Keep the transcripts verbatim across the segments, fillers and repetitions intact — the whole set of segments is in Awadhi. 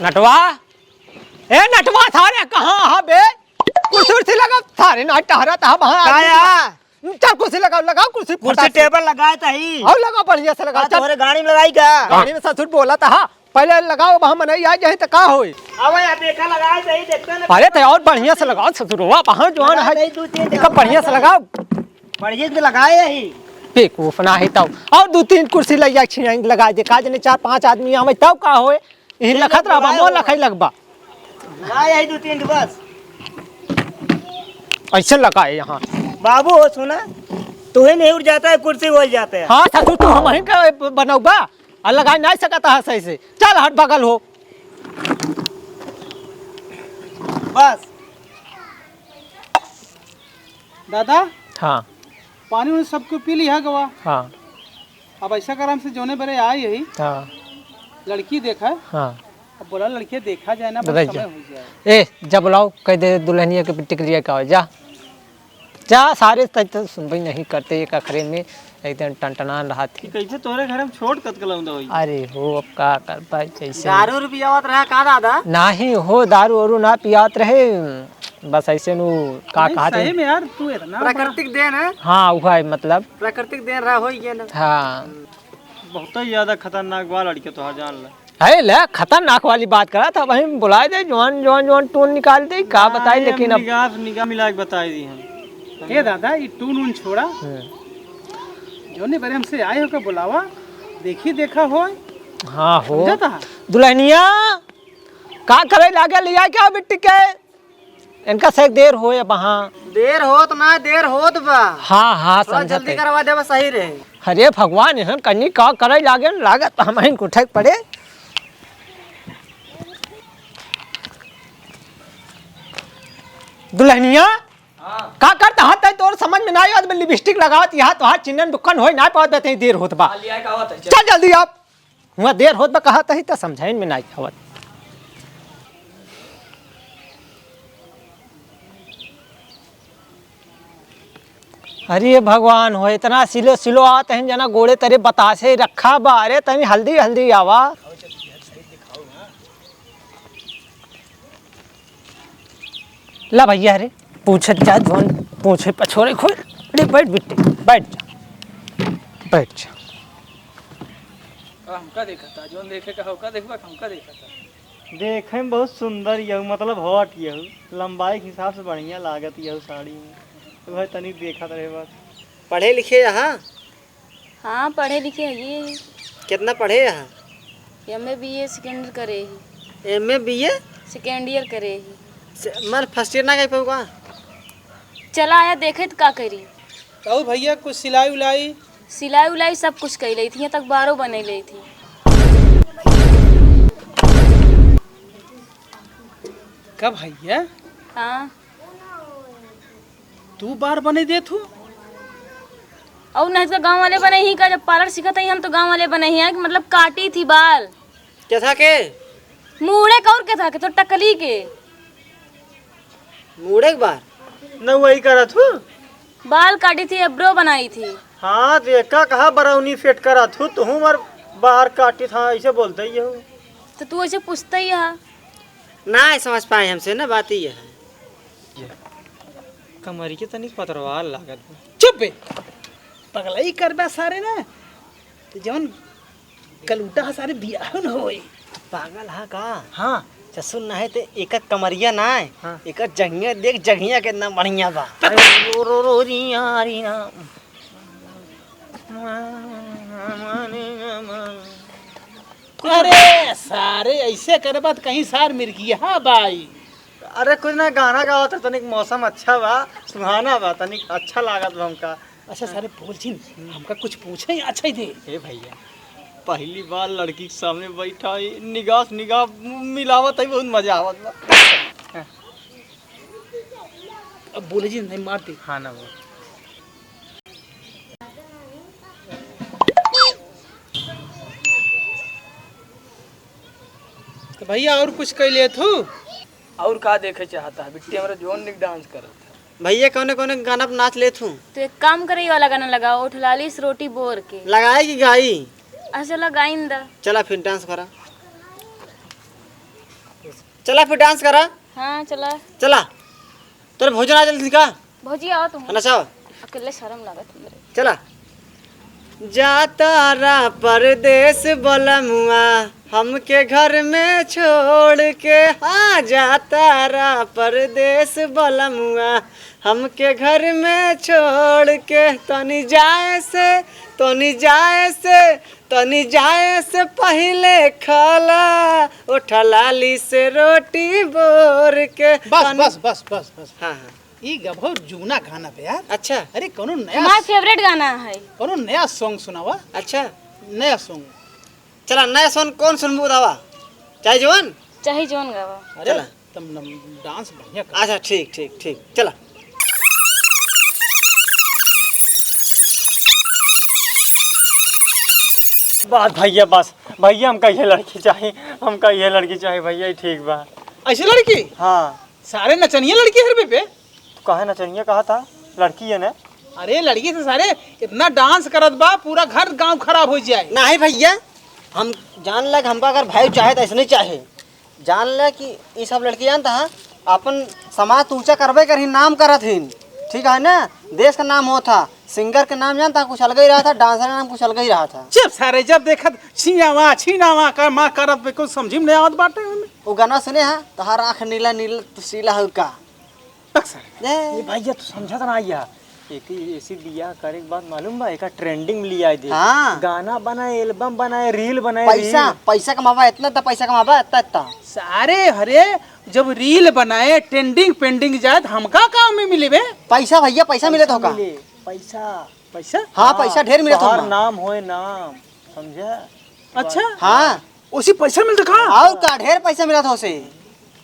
नटवा, ए नटवा, सारे कहाँ हा बे? कुर्सी उर्सी लगा, सारे ना टहरत हा वहाँ। काया? चल कुर्सी लगाओ, लगाओ कुर्सी कुर्सी फटाक से। टेबल लगाए त ही। आओ लगाओ बढ़िया से लगाओ, हाँ, चल। तोहरे गाड़ी में लगाई का? गाड़ी में ससुर बोला त हा, पहले लगाओ, वहाँ मनई आ जाए त का होई? अब यार देखा लगाए त ही, देखते ना। अरे त और बढ़िया से लगाओ ससुरवा, वहाँ जवान लगाए है। त ही दू तीन इनका बढ़िया से लगाओ। बढ़िया से लगाए ही। बेवकूफ ना है तब। और दू तीन कुर्सी लग जाए, छियाई लगा दे, का जने चार पाँच आदमी आवे तब का होए? यही नहीं, लखत रहा, लगाए मोर हो। लखाई लगबा। लगाए ही दू तीन बस। ऐसे लगाए यहाँ। बाबू हो सुना, तू ही नहीं उठ जाता है, कुर्सी बोल जाते हैं। हाँ ससुर, तू हम ही का बनौबा, और लगाए नहीं सकता है सही से। चल हट बगल हो। बस। दादा, हाँ। पानी उनी सबको पी लिया गवा। हाँ। अब ऐसा कर, हमसे जोने बरे आए यही, हाँ। लड़की देखा। हाँ। अब बोला लड़किया देखा जाए ना, बहुत बताइए। समय हो गया है। ए, जा बुलाओ, कह दे दुल्हनिया के बिट्टी के लिए का हो, जा। जा, सारे तक तो सुनबे नहीं करते, एक अखरे में एकदम टनटनान रहत कि है। कैसे तोरे घर में छोट कतकलौंदा होई? अरे हो, अब का करबा, जैसे दारू उरू पियावत रहा का दादा? नाही हो, दारू उरू ना पियावत रहे, बस ऐसे नु का नहीं, कहत सही है? में यार, तू इतना बड़ा प्राकृतिक देन है। हाँ, वह है मतलब। प्राकृतिक देन रहा होई ये ना। हाँ। बहुत ही ज्यादा खतरनाक बा लड़के तोहार, जान ले। है ले, खतरनाक वाली बात करा था, वहीं बुलाए दे, जवान, जवान, जवान टून निकाल दे, का बताई, अरे, लेकिन अब निगाह, निगाह मिला के बताई दी हम। ए दादा, ई टून उन छोड़ा। हम्म। जौने बारे हमसे आए हो के बुलावा, देखी देखा होय। हाँ हो। समझा था? दुल्हनिया, का करे लागे, ले आए क्या बिट्टी के? इनका से देर होए अब, हाँ। देर होत ना, देर होत बा। हाँ, हाँ, थोड़ा समझत जल्दी है। करवा देबा, सही रहे। अरे भगवान, एहन कन्नी का करे लागे, लागत हमहिन के उठे के पड़े। दुल्हनिया, हाँ। का करत हा तै, तोर समझ में ना आवत, में लिपस्टिक लगावत, यहाँ तोहार चिन्हन दुक्कन होए ना पावत, बते देर होत बा। हाँ, लिया का आवत है, चल। चल जल्दी आप। हुआ देर होत बा कहत ही त समझाइन में नाई आवत। अरे भगवान हो, इतना सिलो सिलो आवत हैं जना गोड़े तरे बतासे रखा बा। अरे तनी हल्दी हल्दी आवा। ला भैया रे, पूछत जा जौन पूछे पछोरे खोल। ले बैठ बिट्टी, बैठ जा, बैठ जा। आ, हमका देखा था, जौन देखे का होका देखबा, हमका देखा था। देखे में बहुत सुंदर यहू, मतलब hot यहू, लंबाई के हिसाब से बढ़िया लागत यहू साड़ी में। तो भाई तनी देखत रहे बस। पढ़े लिखे यहाँ? हाँ, पढ़े लिखे हइये ही। कितना पढ़े यहाँ? M A B A second year करे ही। M A B A? Second year करे ही। से-, मर first year ना गई पहुँचा? चला आया देखे त का करी। कहू भैया कुछ सिलाई उलाई? सिलाई उलाई सब कुछ कई लेई थी, यहाँ तक बारो बनई लेई थी। का भैया? हाँ। तू बार बने देत हो? और नहीं तो गाँव वाले बने ही का, जब parlour सीखत ही हम तो गाँव वाले बने ही, कि मतलब काटी थी बाल। कैसा के? मूड़े के और कैसा के? तो टकली के। मूड़े के बार? न वही करत हो? बाल काटी थी, eyebrow बनाई थी। हाँ, तो एका कहा brownie set करत हो, तुहूँ मर बार काटी था, ऐसे बोलते ही हो। तो तू ऐसे पूछते ही है। ना समझ पाए हमसे ना, बात ही है। कमरिया तनिक पतरवार लागत बा। चुप बे, पगलई करबा सारे ना। तो जौन कलूटा ह सारे बियाह न होई। पागल ह का? हाँ। ससुर ना है ते एक कमरिया ना है। हाँ। एक जंगिया देख, जंगिया कितना बढ़िया बा। अरे रो रो रो री आ री ना। अरे सारे ऐसे करबा त कहीं सार मिर्गिया बाई। अरे कुछ ना, गाना गावत है, तनिक मौसम अच्छा बा, सुहाना बा, तनिक अच्छा लागत बा हमका। अच्छा सारे बोल जिन, हमका कुछ पूछे अच्छा ही दे। ए भैया, पहली बार लड़की के सामने बैठा है, निगाह से निगाह मिलावत है, बहुत मजा आवत बा। अब बोले जिन, नहीं मार दे। हाँ ना बोल। तो भैया और कुछ कह ले तू? और का देखे चाहता है? बिट्टी हमरा जोन निक dance करत है। भैया कौने कौने गाना पे नाच ले तू? तो एक काम करे, ये वाला गाना लगाओ, उठ लाली से रोटी बोर के। लगाए कि गाई? अच्छा चला गाइन दा। चला फिर dance करा। चला फिर डांस करा। हाँ, चला। चला। तोरे भौजी ना चलती का? भौजी, आओ तुम। है ना, चाहो? अकेले शर्म लागत हमरे। चला। जातारा परदेस बलमुआ, हमके घर में छोड़ के। हाँ, जातारा परदेस बलमुआ, हमके घर में छोड़ के। तनी जाए से, तनी जाए से, तनी जाए से पहिले खाला, ओठ लाली से रोटी बोर के। बस, तनी बस, बस, बस, बस। हाँ, हाँ। ई गा बहुत जुगना गाना बे यार। अच्छा। अरे, कौनो नया हमार स-, favourite गाना है। कौनो नया song सुनावा। अच्छा। नया song। चला, नया song कौन सुनबू बतावा? चाहे जवन? चाहे जवन गावा। अरे, चला। तम नम-, dance बढ़िया कर। अच्छा, ठीक, ठीक, ठीक। चला। बस भैया, बस। भैया, हमका ये लड़की चाही, हमका ये लड़की चाही भैया, ई ठीक बा। ऐसी लड़की? हाँ। सारे नचनिया लड़की हर बे। तू काहे नचनिया कहा था? लड़की है ना? अरे लड़की से सारे इतना dance करत बा, पूरा घर गांव खराब हो जाए। नहीं भैया, हम जान लग, हमका अगर भाई चाहे तो ऐसे नहीं चाहे। जान ले कि ई सब लड़की जानता है, अपन समाज तो ऊंचा करबे करही, नाम करत हिन, ठीक है ना? देश का नाम होत था, singer के नाम जानता है, कुछ अलग ही रहा था, dancer का नाम कुछ अलग ही रहा था। जब सारे जब देखत छियावा छिनावा कर माँ करत बे, कुछ समझी में नहीं आवत बाटे हमें। वो गाना सुने है, तोहार आँख नीला नीला तू सीला हल्का। बक सारे। ए। ये भैया तू समझत ना आइया, एक ऐसी बियाह करे के बाद मालूम बा, एका trending में लिया दे। हाँ। गाना बनाए, album बनाए, reel बनाए, पैसा, reel। पैसा कमावा, इतना इतना पैसा कमावा, इतना इतना। सारे हरे, जब reel बनाए, trending pending जाए, तो हमका काम में मिले बे? पैसा भैया, पैसा मिले तो का? मिले, पैसा। पैसा? हाँ, हाँ, पैसा ढेर मिले तो तोहार ना। नाम होए नाम, समझा? अच्छा। हाँ। उसी पैसा मिलता का? और का, ढेर पैसा मिलत हो से।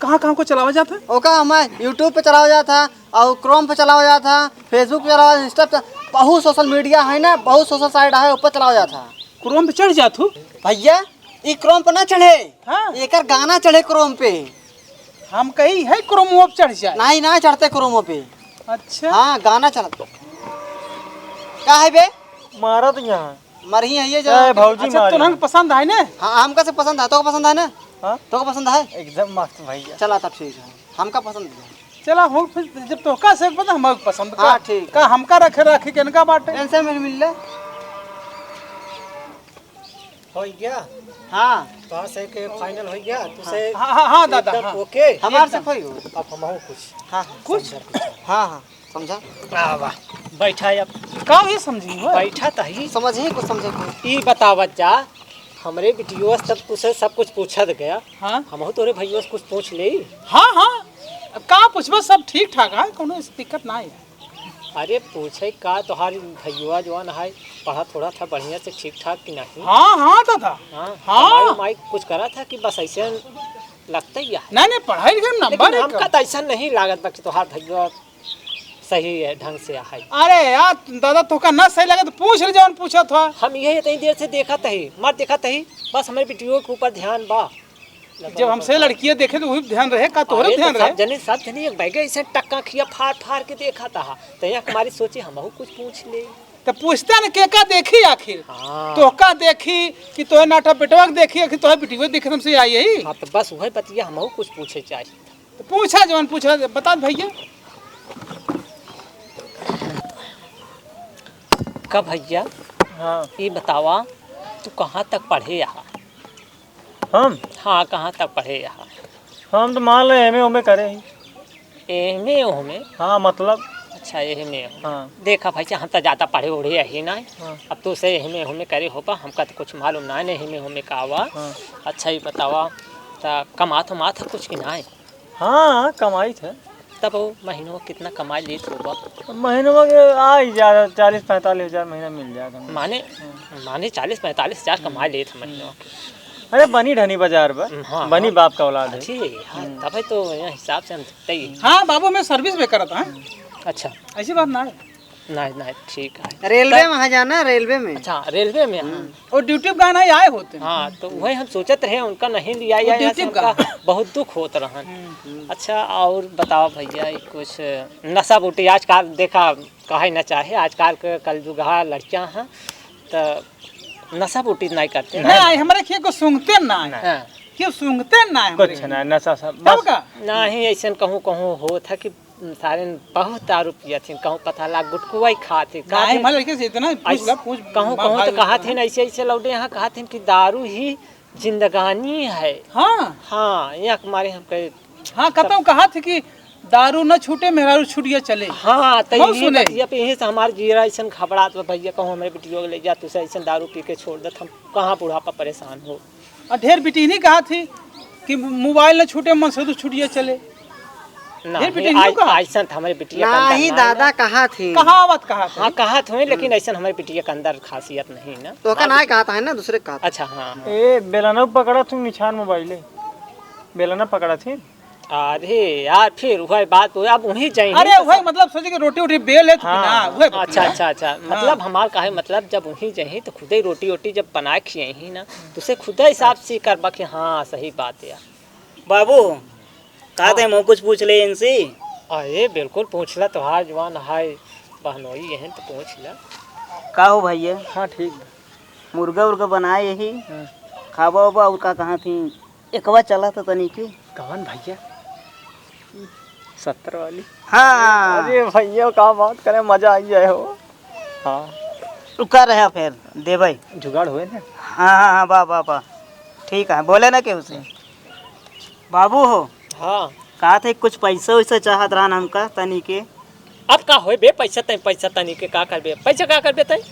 कहाँ, कहाँ को चलावा जाता है? ओका हमारे YouTube पे चलावा जाता है, और Chrome पे चलावा जाता है, Facebook पे चलावा जाता है, Insta पे, बहुत social media है ना, बहुत social site है, ऊपर चलावा जाता है। Chrome पे चढ़ जात हो? भैया, ई Chrome पे ना चढ़े, हाँ। एकर गाना चढ़े Chrome पे। हम कही है Chrome पे चढ़ जाए। नहीं, ना चढ़ते Chrome पे। अच्छा। हाँ, गाना चढ़त। का है बे? मारत यहाँ। मरही है ये ए, जरा। भौजी अच्छा, मारी। तो हमके पसंद है ना? हाँ, हमका से पसंद है, तो पसंद है ना? हाँ? तो पसंद है? एकदम मस्त भैया। चला तब ठीक है, हमका पसंद है। चला हो फिर, जब तोहका से पता हमका पसंद का। हाँ, ठीक का है। हमका रखे रखे के इनका बाटे। Tension में मिल ले। हो गया? हाँ। तो से के final हो गया? तू से हाँ, हाँ, हाँ, दादा, एकदम हाँ। OK? हमार से एकदम। कोई हो? अब हमहू कुछ हाँ, हाँ। कुछ? समझा कुछ। हाँ, हाँ। समझा? वाह, वाह। बैठा अब। का ये समझी हो? बैठा तही। समझी कुछ समझे को। ई बतावत जा, हमरे बिटियो से तब तुसे सब कुछ पूछत गया। हाँ। हमहू तोरे भइयो से कुछ पूछ लेई। हाँ, हाँ। का पूछबा, सब ठीक ठाक है, कौनो ऐसी दिक्कत ना है। अरे पूछे का, तोहार भइया जौन है, पढ़त उढ़त है बढ़िया से ठीक ठाक कि नहीं? हाँ, हाँ दादा। हाँ, हाँ। कमाई उमाई कुछ करत है कि बस ऐसे लगते ही है? नहीं, नहीं, पढ़ाई लिखाई में लेकिन नंबर एक हमका है। तो ऐसा नहीं लागत बा कि तोहार भइया सही है, ढंग से है। अरे यार दादा, तोहका ना सही लगे तो पूछ ले, जौन पूछत हो। हम यही इतनी देर से देखत ही, मत देखत ही, बस हमरे बिटियो के ऊपर ध्यान बा। जब हमसे लड़कियां देखे तो वही ध्यान रहे का, तोहरे अरे, ध्यान तो रहे। सब जने, सब जने एक बैगे ऐसे टक्का खिया फाड़ फाड़ के देखत हा, तो यहाँ हमारी सोची हमहू कुछ पूछ ले। तो पूछता न के का देखी आखिर? हाँ। तोहका देखी कि तोहे नाटा बेटवा के देखी, आखिर तोहे बिटियो देखे हमसे आई है। हाँ, तो बस वही बतिया हमहू कुछ पूछे चाहिए। तो पूछा जवन पूछा, बता भैया। का भैया? हाँ। ई बतावा, तू कहाँ तक पढ़े यहाँ? हम? हाँ, कहाँ तक पढ़े यहाँ? हम तो मान ले एमए ओमे करे ही। एमए ओमे? हाँ, मतलब। अच्छा, एमए ओमे। हाँ। देखा भाई, हम तो ज्यादा पढ़े उढ़े ही ना। हाँ। अब तू से एमए ओमे करे होबा, हमका तो कुछ मालूम ना है, एमए ओमे का हुआ। हाँ। अच्छा, ई बतावा, त कमात उमात है कुछ कि ना है? हाँ, कमाइत है। तब वो महीनों कितना कमाई लेत होबा? महीनों के आ ही जा, चालीस पैंतालीस हजार महीना मिल जाएगा। माने, हाँ। माने चालीस पैंतालीस हजार कमाई लेत है महीनों के। अरे, बनी ढनी बाजार बा। हाँ, बनी हाँ। बाप का औलाद है। अच्छी है, हाँ, हम्म। तब है तो यह हिसाब से हम देखते ही। हाँ, बाबू, मैं service भी करता है। अच्छा। ऐसी बात ना है। नहीं, नहीं, ठीक है। रेलवे तब में है जाना, रेलवे में। अच्छा, रेलवे में, हाँ। हम्म। और duty पे गाना ही आए होते हैं। हाँ, तो वही हम सोचत रहे, उनका नहीं लिया वो या, या duty से पे उनका गाना। बहुत दुख होत रहन। हम्म। अच्छा, और बताओ भैया, ये कुछ नशा बूटी आजकल देखा, कहे ना चाहे, आजकल के कलजुगहा लड़कियां हैं, तो नशा बूटी नहीं करते। नहीं, हमारे खेत को सूंघते ना है। नहीं। हाँ। क्यों सूंघते ना है हमरे? कुछ ना, नशा सब तब बस। का? नाही, ऐसन कहूँ कहूँ होत है कि सारे बहुत दारू पियत हैं, कहूँ पता लाग गुटकुआ ही खात हैं, खात नहीं, हैं। मैं लड़के से इतना पूछ ऐस-, ला, पूछ कहूँ, बा-, कहूँ भाई तो कहत हैं, ऐसे, ऐसे लौटे यहाँ कहत हैं कि दारू ही जिंदगानी है। हाँ। हाँ, यहाँ के मारे हम कहे हाँ, कतौ कहत हैं कि दारू न छूटे, मेहरारू छुटिया चले। हाँ, तो बहुत यही सुने। बतिया पे यही से हमार जीरा ऐसन घबरात बा, भैया कहूँ हमरे बिटियो के ले जा, तुसे ऐसन दारू पी के छोड़ देत, हम कहाँ बुढ़ापा परेशान हो। आ ढेर बिटिहनी कहत ही कि मोबाइल न छूटे, मन से तो छुटिया चले। नहीं, ढेर बिटिहनी आई-, कहत। ऐसन त हमरे बिटिया के अंदर नाही ना दादा है। कहत ही। कहाँ आवत कहत हाँ, ही? कहत हुए, लेकिन ऐसन हमरे बिटिया के अंदर खासियत नहीं ना। तो ओका ना कहत है ना, दूसरे कहत। अच्छा, हाँ, हाँ। ए, बेलना पकड़ा तू निछान मोबाइल है। बेलना पकड़ा थी। अरे यार, फिर वही बात हो, अब वहीं जाई अरे, तो वही सब मतलब सोचे कि रोटी, वोटी बेल है तो हाँ। ना, वही बतिया। अच्छा, अच्छा, अच्छा। हाँ। मतलब हमार काहे, मतलब जब वहीं जाई तो खुदे रोटी, वोटी जब बना खियाई ही ना, तो उसे खुदे हिसाब से करबा कि हाँ, सही बात है यार। बाबू, का हाँ। ते मुँह कुछ पूछ ले इनसे? अरे, बिल्कुल पूछ ला, तोहार जवान है, बहनोई यही तो पूछ ला। का हो भैया? हाँ, ठीक बा। मुर्गा, उर्गा बनाए यही? हाँ। खाबा, उबा, और का कहाँ थी? एकवा चला तो तनी के। कौन भैया? सत्तर वाली? हाँ। अरे भैया, का बात करे, मजा आई जाए हो। हाँ। रुका रहा फिर, देबै। जुगाड़ होए ना? हाँ, हाँ, हाँ, वाह, वाह, वाह। ठीक है, बोले ना केहू से। बाबू हो। हाँ। कहा थे कुछ पैसा वैसा चाहत रहन हमका तनी के। अब का होए बे, पैसा तनी, पैसा तनी के का करबे? पैसा का करबे तनी?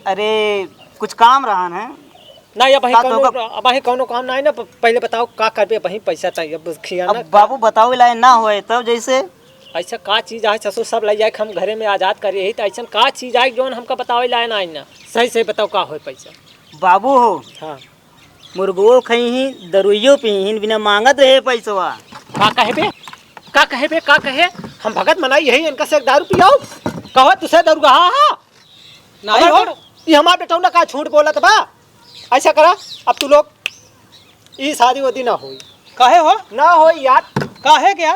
अरे, कुछ काम रहन है। ना, अबहीं का कौनो, धोखा अब अबहीं कौनो काम ना है ना, प-, पहिले बताओ का करबे, अबहीं पैसा चाहिए, अब खियाना अब का? बाबू बताओ लाए ना होए तब जैसे। ऐसा का चीज आए ससुर सब लइ जाए, हम घरे में आजाद करे ही, तो ऐसन का चीज आए जौन हमका बतावे लाए ना आई ना? सही सही बताओ का होए पैसा? बाबू हो। हाँ। मुर्गो खइहीं, दरुइयो पीहीं, बिना मांगत रहे पैसवा। का कहे बे? का कहे बे? का कहे? हम भगत मनाई यही इनका से एक दारू पियाओ? कहो तुसे दारू कहा हा? नहीं हमार हो। बेटा, ई हमार बेटौना का झूठ बोलत बा? ऐसा करा, अब तू लोग ई शादी वादी ना होई। काहे हो? ना होई यार। काहे क्या?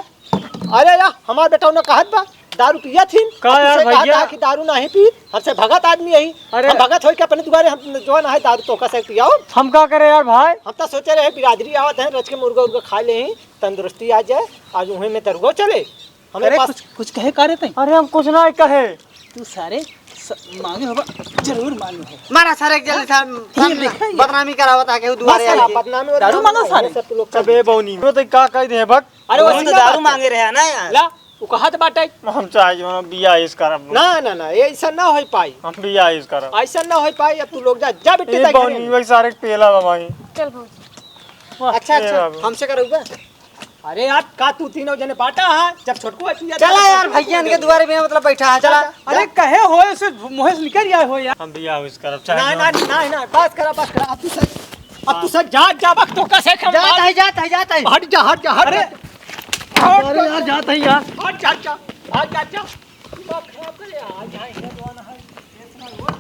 अरे यार, हमार बेटौना कहत बा, दारू पियत हिन। का अब यार तुसे कहत भैया? बा कि दारू नहीं पी, हमसे भगत आदमी यही। अरे हम भगत होई के अपने दुआरे हम जौन है दारू तोका से पियाओ। हम का करे यार भाई? हम तो सोचे रहे बिरादरी आवत है, रच के मुर्गा उर्गा खा ले ही, तंदुरुस्ती आ जाए, आज उहे में दरुगो चले। हमरे अरे पास कुछ, कुछ कहे का रे तैं? अरे हम कुछ ना कहे। तू सारे स-, मांगे होबा, जरूर मांगे हो। मारा सारे के जल्दी साहब, ये सामने देख, ये बदनामी करावत आके वो दुआरे बस आके। बदनामी दारू मांगो सारे। सब लोग अबे बौनी, वो तो का कह दे भक। अरे वो वो तो सिंगर दारू बात मांगे रहे ना यार। ला, वो कहत बाटे। हम चाहे जो ना बियाह इस करब। ना, ना, ना, ये ऐसा ना होई पाई। हम बियाह इस करब। ऐसा ना होई पाई, अब तू लोग जा, जा बेटे, ए जा बौनी, घरे। वही सारे पेला बा भाई। चल भौजी। वाह, अच्छा, ए अच्छा, बाबू। हमसे करउबा? अरे यार, का तू तीनों जने बाटा है? जब छोटकू है, तू यार चला यार, भैया इनके दुआरे में मतलब बैठा है, चला। अरे कहे हो, ऐसे मुँह से निकल जाए हो यार। हम बियाह उस करब, चाहे ना, जो ना, ना, ना, बस करा, बस करा। अब तू सर, अब तू सर जा, जा, बक तो कैसे खम जात है, जात है, जात है। हट जा, हट जा, हट अरे, जा। अरे यार, जात है यार। हट जा, जा, हट जा, जा। दिमाग खराब करे, आ जाए, ये दोनों है, ये सुना, वो